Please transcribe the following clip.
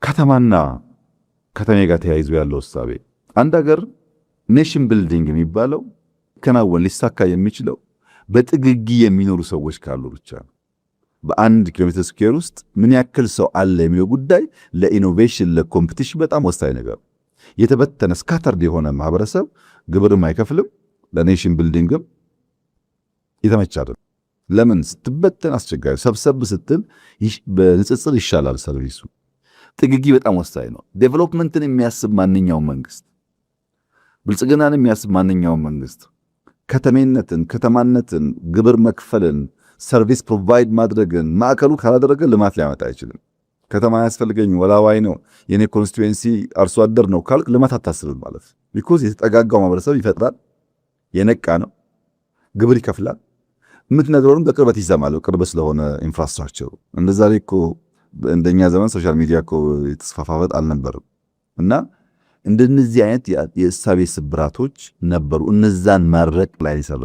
ከተማና ከተሜ ጋር ተያይዞ ያለው እሳቤ፣ አንድ ሀገር nation building የሚባለው ከናወን ሊሳካ የሚችለው በጥግጊ የሚኖሩ ሰዎች ካሉ ብቻ ነው። በአንድ ኪሎ ሜትር square ውስጥ ምን ያክል ሰው አለ የሚለው ጉዳይ ለ innovation፣ ለ competition በጣም ወሳኝ ነገር። የተበተነ scattered የሆነ ማህበረሰብ ግብርም አይከፍልም፣ ለ nation building ም የተመቸ አይደለም። ለምን? ስትበተን አስቸጋሪ፣ ሰብሰብ ስትል በንጽጽር ይሻላል service ኡ። ጥግጊ በጣም ወሳኝ ነው። Development ን የሚያስብ ማንኛውም መንግስት፣ ብልጽግናን የሚያስብ ማንኛውም መንግስት ከተሜነትን፣ ከተማነትን፣ ግብር መክፈልን፣ service provide ማድረግን ማዕከሉ ካላደረገ ልማት ሊያመጣ አይችልም። ከተማ አያስፈልገኝ፣ ወላዋይ ነው፣ የኔ constituency አርሶ አደር ነው ካልክ ልማት አታስብም ማለት፣ because የተጠጋጋው ማህበረሰብ ይፈጥራል፣ የነቃ ነው፣ ግብር ይከፍላል። የምትነግረውንም በቅርበት ይሰማል፣ ቅርብ ስለሆነ infrastructure ኡ። እንደዛሬ እኮ እንደኛ ዘመን social media እኮ የተስፋፋበት አልነበርም እና እንደነዚህ አይነት የእሳቤ ስብራቶች ነበሩ። እነዛን ማድረቅ ላይ ይሰራ።